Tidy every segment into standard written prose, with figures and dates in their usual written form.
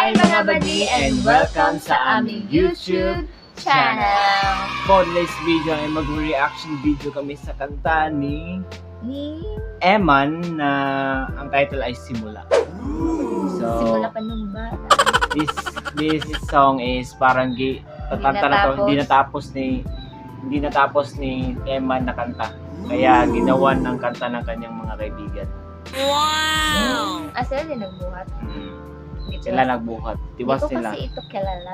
Hi, mga buddy, and welcome sa aming YouTube channel. For today's video ay mag-reaction video kami sa kanta ni Ni Eman na ang title ay "Simula." So, Simula pa nung bata. this song is parang gi kanta na to, hindi natapos ni Eman na kanta. Kaya ginawan ng kanta ng kanyang mga kaibigan. Ah, sila din nagbuhat. Sila nagbuhat. Hindi Tiwas ko nila. kasi ito kilala.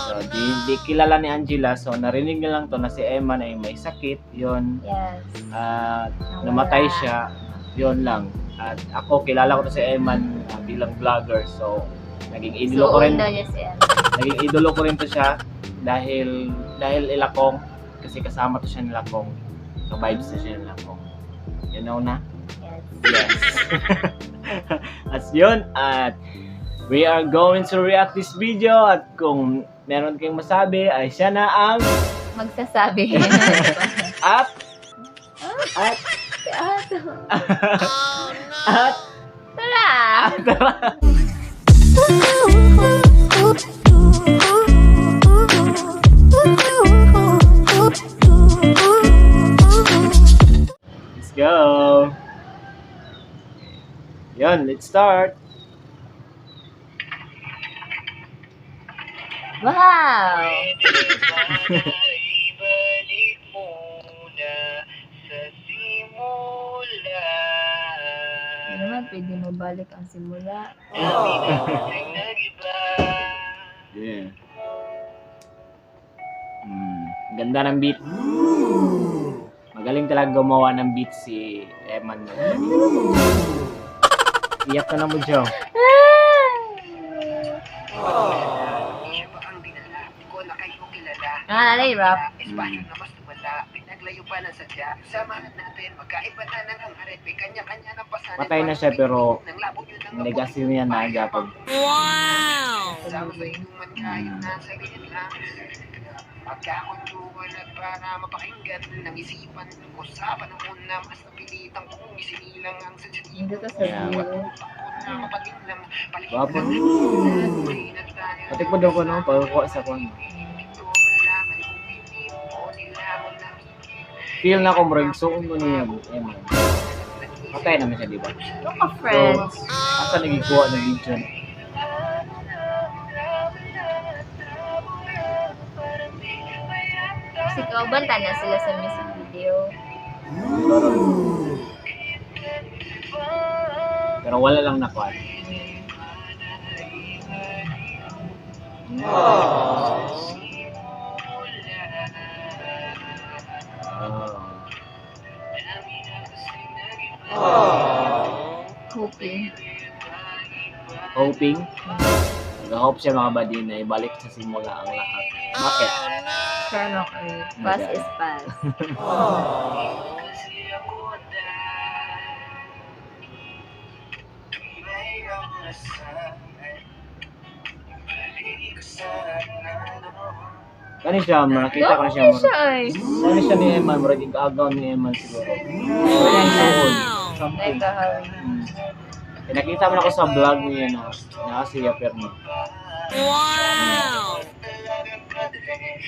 So, di kilala ni Angela. So, narinig niya lang to na si Eman ay may sakit. Yun. At Nawala. namatay siya. Yun lang. At ako, kilala ko to si Eman bilang vlogger. So, naging idolo ko rin. Suon daw niya si Eman. Naging idolo ko rin to siya dahil ilakong, kasi kasama to siya nila Kong. Ka-vibes na siya nila Kong. You know na? Yes. Yes. At yun, at we are going to react this video, at kung meron kayong masabi ay siya na ang Magsasabi. At At, at tara! Tara! Let's go! Yun, let's start! Wow! Ibalik muna sa simula. Hindi naman, pwede mo balik ang simula. Ang nag-iba. Yeah. Ganda ng beat. Magaling talaga gumawa ng beat si Eman. Iyak ka na mo, Joe. Siya ba ang dinala? Di ko na kayo kilala. Ah, alay, rap. Espasyo na mas tumala. Pinaglayo pa ng sadya. Samahan natin. Magkaiba na ng hangarin. May kanya-kanya ng pasanin. Patay na siya, pero Ng labo yun ang legacy niya na agapag. Sama sa inuman kayo nasa ganyan lang. Pagkakunduan at para mapakinggan ng isipan ko sa panahon na mas napilitan kong isinilang ang sensitibo. Hindi to sa Yeah. view. Na mapatinglam, Gwapo. Pati po daw ko no, pagkukuha sa kwan. Feel na ko murag suon mo niya, Eman. Patay naman siya, di ba? Ito ka, friends. Asa nagikuha ng video na? Kasi kauban na sila sa music video. Pero wala lang nakuha. Oh. Hoping. Hoping. Nag-hope siya, mga buddy, na ibalik sa simula ang lahat. Bakit? Sure, okay. Past is past. Kasi ako may orasan ay balik sana noon. Kani siya, nakita ko na siya. Ano siya ay? Kani siya ni Eman, murag igagaw ni Eman siguro. Kani ang suod. Something. Like a Eh, nakita mo na ako sa vlog niya na nakasiya pero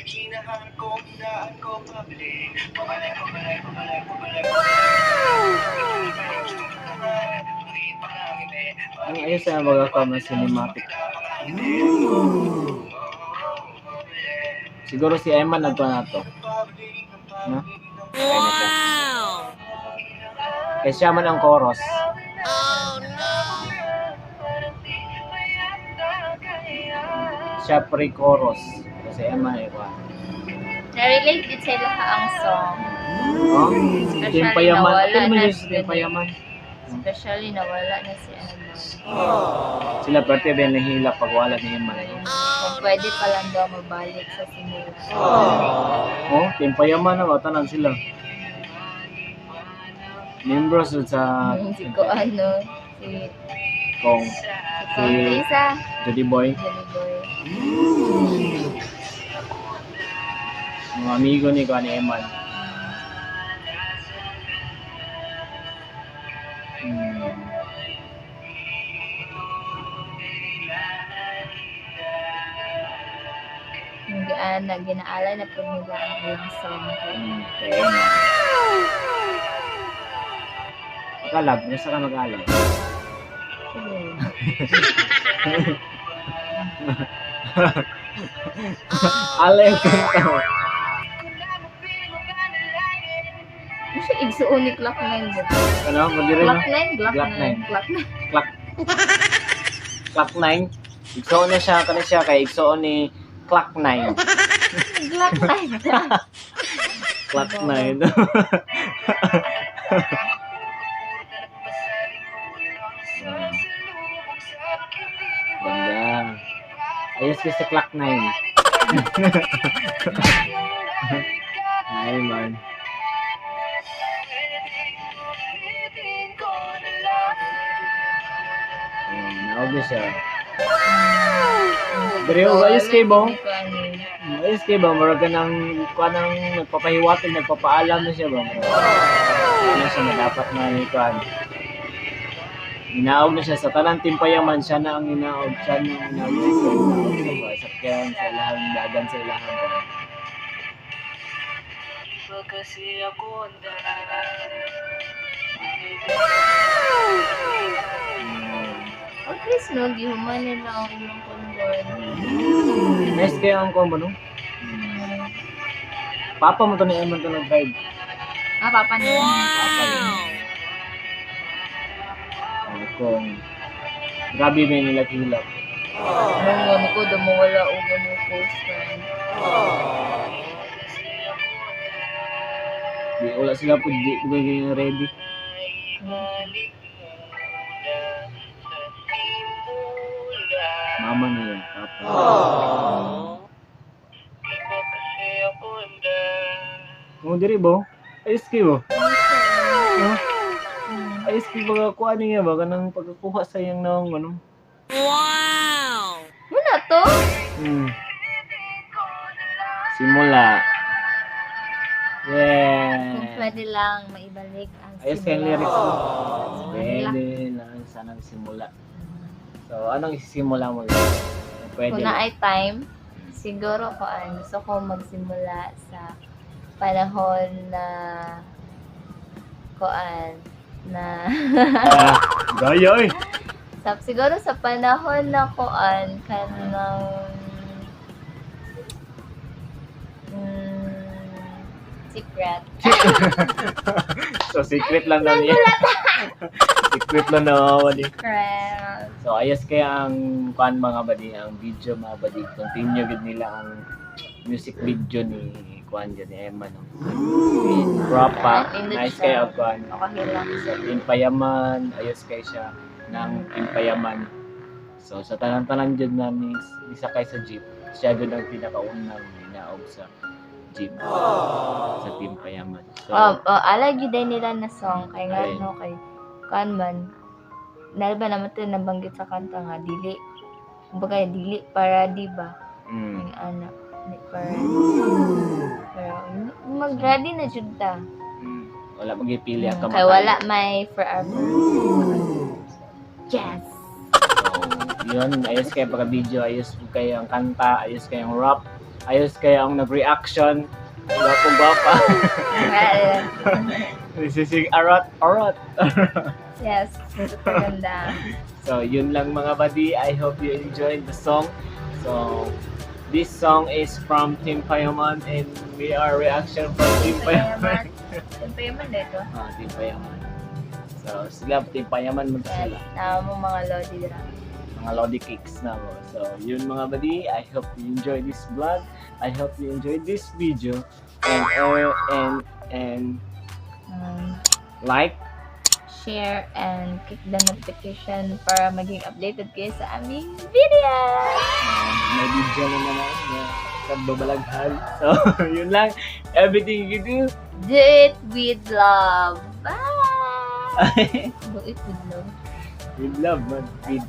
Hinahanap ko ang daan ko pabalik. Pabalik, pabalik, pabalik, pabalik. Ang ayos na mga na cinematic. Siguro si Eman nagtuwa na to. No? Kaya na siya. Kaya siya man ang chorus. Siya pre-chorus. Kasi Eman ay kuha. Na-relate din sa ilaha ang song. Oh? Especially Team Payaman. nawala Apil mo na yun sa Team Payaman. Especially nawala na si Eman. Sila pwerte ba yung nahila pag wala ni Eman. Kung pwede pa lang daw mabalik sa simula. Oh, Team Payaman na tanan sila. Members dun sa Si ko ano, si Kong si Kong Lisa, Judy Boy, Johnny Boy. Mga amigo ni Kuan Eman. ana ginaalay na pud nila ang ilang song. Kay Emma. Ikaw, love, gusto ka mag-alay? Sige. Alay ang kanta mo. Ano siya igsuon ni Glock 9 ba? Ano? Madiri no? Glock 9, Glock Glock 9, Glock 9. Clock. Clock 9. Igsuon na siya, kani siya kay igsuon ni Clock 9. Glock 9. Clock 9. Ganda. Ayos ka sa Clock 9. Ay, man. Ayun, naog na siya. Pero ayos kay bo. Ayos kay ba? Murag ka ng, kuha ng nagpapahiwatig, nagpapaalam na siya ba? Murag, ano siya na dapat na ni kuha. Inaog na siya sa tanan timpayaman, siya na ang inaog, siya na ang inaog sa inaog sa ba, sa kaya sa ilahang dagan sa ilahang ba. Kasi ako ang At least no, gihuman nila ang ilang convoy. Nice kayo ang combo, no? Papa mo to ni Emma to nag-drive. Ah, papa nila. Papa niya. Oh, kung grabe may nila hilap. Nung ano ko, dumawala o ganun close friend. Di wala sila po di po kayo ready. Mama niya, papa. Oh, diri ba? Ayos kayo ba? No? Ayos kayo ba kuha niya ba kanang pagkakuha sa iyang naong ano? Muna to? Simula. Yeah. Kung pwede lang maibalik ang Ayos kayong simula. lyrics mo. Pwede lang sanang simula. So, anong isisimula mo lang? Kung pwede Kung lang. naay time, siguro ko gusto ko magsimula sa panahon na koan na Ah, gaya eh. sa, siguro sa panahon na koan kanang secret. So, secret lang daw niya. Secret lang nawawali. Secret. So, ayos kaya ang kuan mga badi, ang video mga badi. Continue gid nila ang music video ni kuan dyan, ni Emma, no? Propa. Nindot Nice siya. kaya ang kuan. Okay lang. Sa Timpayaman, ayos kay siya ng Timpayaman. So, sa tanan-tanan dyan na ni, sakay sa jeep, siya dyan ang pinakaunang inaog sa jeep sa Timpayaman. So, Oh, alay gyud day nila na song kay nga Alay. no kay kuan man nalba naman to nabanggit sa kanta nga dili kumbaga dili para di ba yung anak di para pero mag-ready na jud ta. Wala magipili ang Kay kamatayan. wala may forever. Yes. So, yun, ayos kayo pagka-video, ayos kayo ang kanta, ayos kayo ang rap, ayos kayo ang nag-reaction. Gwapong gwapa. Well, Sisig, arot, arot. yes, super ganda. So, yun lang mga buddy. I hope you enjoyed the song. So, this song is from Team Payaman and we are reaction from Team Payaman. Siyempre man dito. Ah, Team Payaman. So, sila, Team Payaman man to Yes, sila. na mo mga lodi dira. Mga Lodi cakes na mo. So, yun mga buddy. I hope you enjoy this vlog. I hope you enjoyed this video. And like, share and click the notification para maging updated kayo sa aming video. May video na naman na nagbabalaghan. So, yun lang. Everything you do, Do it with love. Bye! Do it with love. with love, man. With